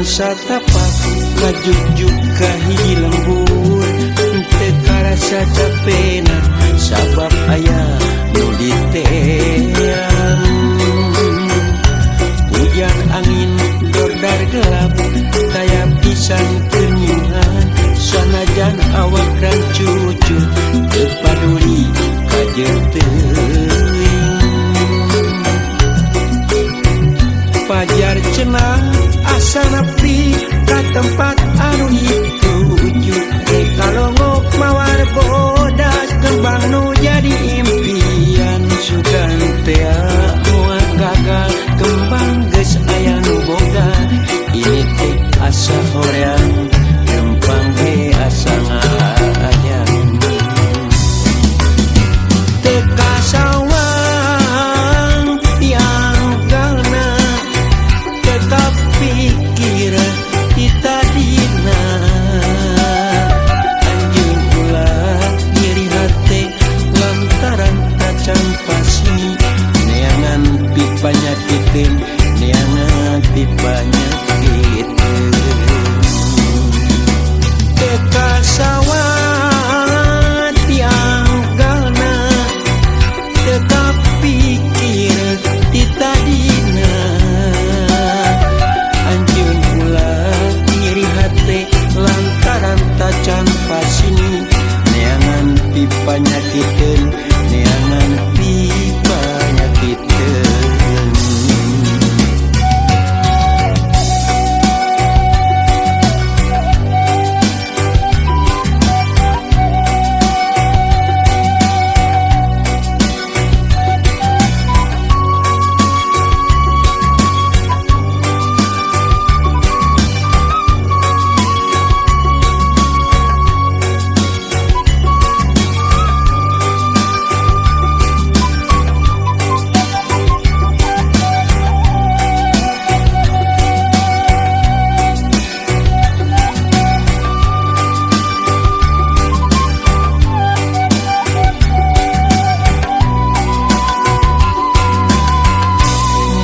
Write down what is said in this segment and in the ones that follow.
Jalan satapak ngajugjug ka hiji lembur, teu karasa capena sabab aya nu diteang. Hujan angin dordar gelap taya pisan kenyuhan, sanajan awak rancucut teu paduli kajeun teuing. Pajar cenah asa nepi ka tempat anu dituju, rek kalongok mawar bodas kembang nu jadi impian. Sugan tea moal gagal kembang geus aya nu boga, ini teh asa hoream rempang ge asa ngahayang. Teu kasawang tianggalna tetap pikir ti tadina. Anjeun ulah nyeri hate lantaran tacan pasini, neangan pipanyakiteun, neangan pipanyakiteun. Teu kasawang tianggalna tetap pikir ti tadina. Anjeun ulah nyeri hate lantaran tacan pasini, neangan pipanyakiteun, neangan pipanyakiteun.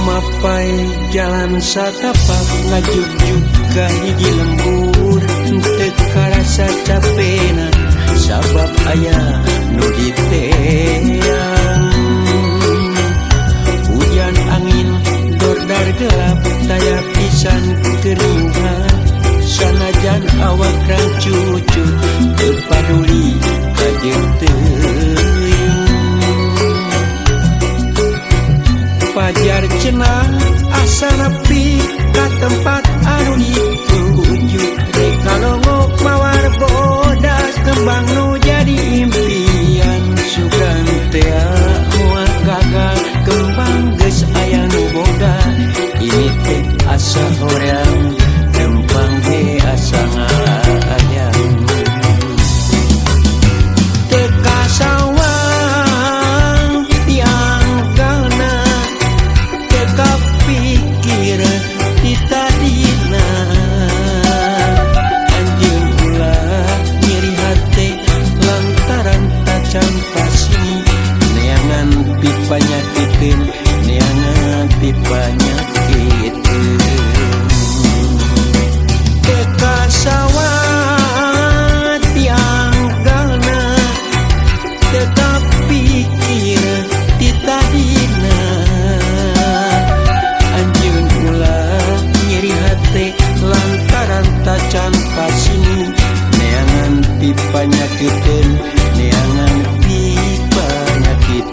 Mapai jalan satapak ngajugjug ka hiji lembur, teu karasa capena sabab aya nu diteang. Hujan angin dordar gelap taya pisan keriuhan, sanajan awak rancucut teu paduli kajeun teuing. Pajar cenah asa nepi ka tempat anu dituju, rek kalongok mawar bodas kembang nu jadi impian. Sugan tea moal gagal kembang geus aya nu boga, ini teh asa hoream rempang ge asa ngahayang. Teu kasawang tianggalna tetap pikir ti tadina. Anjeun ulah nyeri hate lantaran tacan pasini, neangan pipanyakiteun, neangan pipanyakiteun. Teu kasawang tianggalna tetap pikir ti tadina. Anjeun ulah nyeri hate lantaran tacan pasini, neangan pipanyakiteun, neangan pipanyakiteun.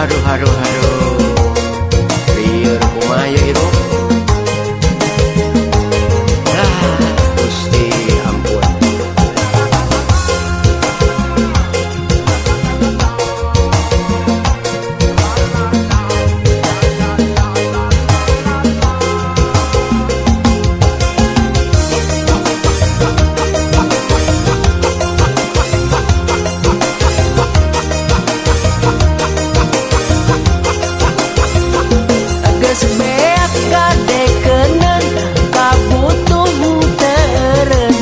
Aduh aduh aduh, lieur kumaha ieu hirup. Ah, Gusti ampun. Geus beak kadekeuneun kabutuh teureun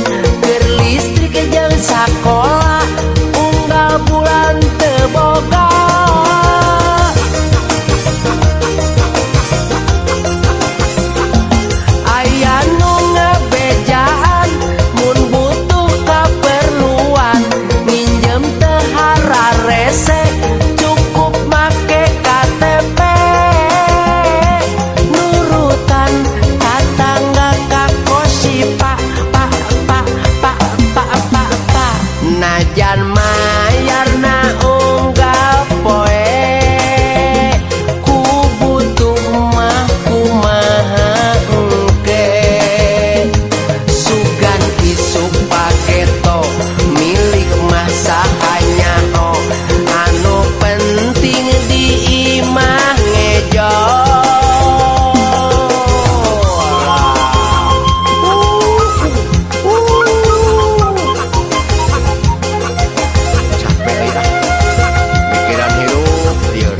keur listrik jeung sakola unggal bulan teu boga. Aya nu ngebejaan mun butuh kaperluan minjem teu hararese cukup make KTP. Nurutan tatangga ka kosi pak pak pak pak pak pak pak najan mayarna unggal poe ku butuh mah kumaha engke sugan isuk paketo milik mah sahanya oh anu penting di imah ngejo. Capek euy ah, mikiran hirup lieur.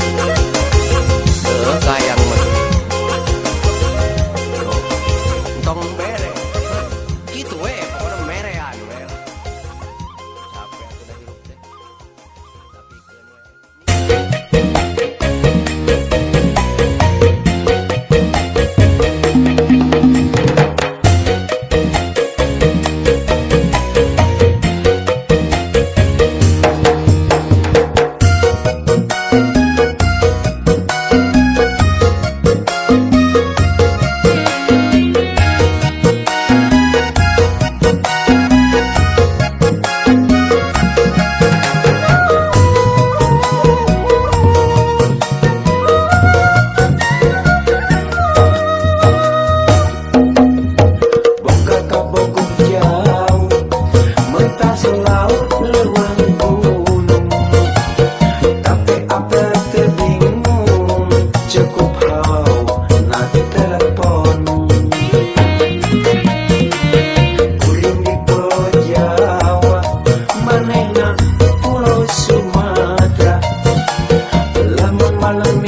Heueuh kahayang mah. Tuh, entong bere. Kitu we pokona merean we lah. Capek atuh da hirup teh. Tapi keun we. Boga kabogoh jauh mentas laut leuweung gunung, tapi apa teu bingung cukup hau na telepon. Kuring di Pulau Jawa, manehna Pulau Sumatera, lamun malam.